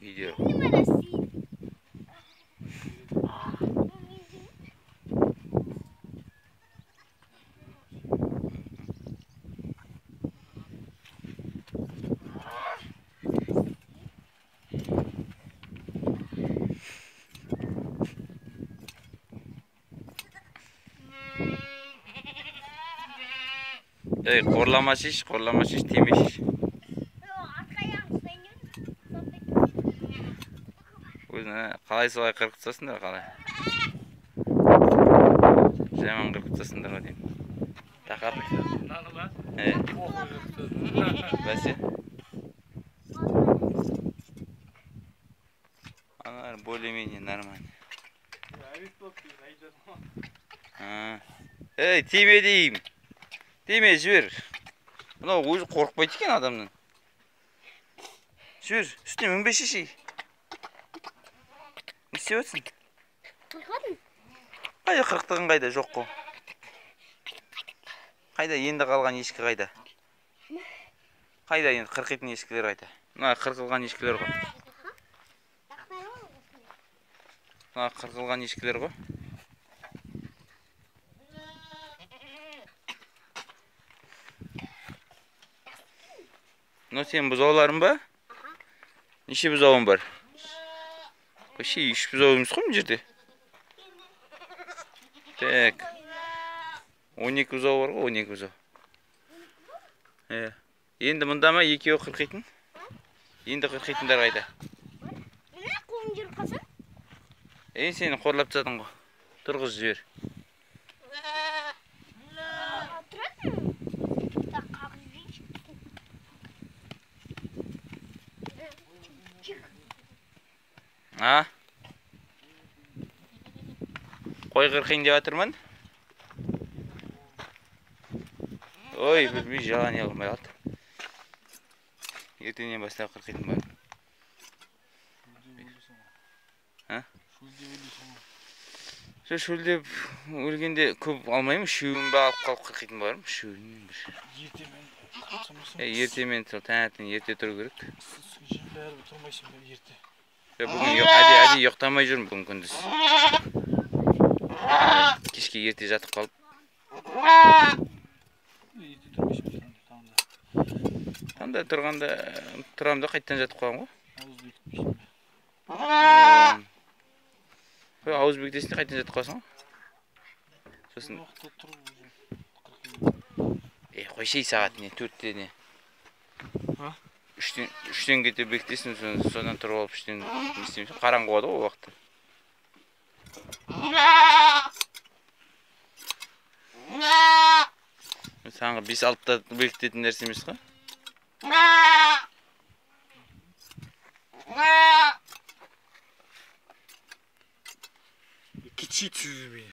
Видео. Ey, qorlamashish, qorlamashish, temishish. Өзіне қалай солай қырқып тастасыңдар, қалай. Жаман қырқып тастасыңдар ғой деймін. Тақап. Бәсе. Аналар более-менее нормально. Ей, тиме деймін. Тиме, жібер. Мынау өзі қорықпайды екен адамнан. Жібер, үстіне мінбеші шей. Не істеп жатсың? Қырқадым. Қайда қырықтығың қайда? Жоқ қой. Қайда енді қалған ешкі қайда? Қайда енді қырқитын ешкілер қайда? Мына қырқылған ешкілер ғой. Мына қырқылған ешкілер ғой. Мынау сенің бұзауларың ба? Неше бұзауың бар? Вообще үш бұзау емес қой мына жерде. Так. 12 бұзау бар ғой, 12 бұзау. Енді мында ма екеуі қырқитын? Енді қырқитындар қайда? Міне қолым жүріп қалса? Енді сені қорлап тастадың ғой. Тұрғыз жібер. А? Қой қырқайын деп жатырмын. Ой, білмей желание қылмай қалды. Ертеңнен бастап қырқитын бар. А? Шөлдеп өлгенде көп алмаймын, үшеуін ба алып қалып қырқитын бармын, үшеуін бір. Ертемен таңертең ерте тұру керек. Бәрібір тұрмайсың ерте. Бүгін әдейі ұйықтамай жүрмін бүгін күндіз. Кешке ерте жатып қалып. Ерте тұрмайсың таңда. Таңда тұрғанда тұрамын да қайтадан жатып қаламын ғой. Ауыз бекітпейсің бе? Ауыз бекітесің де қайтадан жатып қаласың ғой. Сосын қойшай сағат не, 4-те не. Үштен кете бекітесің, содан тұрып алып үштен не істеймісің, қараңғы болады ғой ол уақытта. Таңғы 5-6-та бекітетін нәрсе емес қой. Кичи түзбей.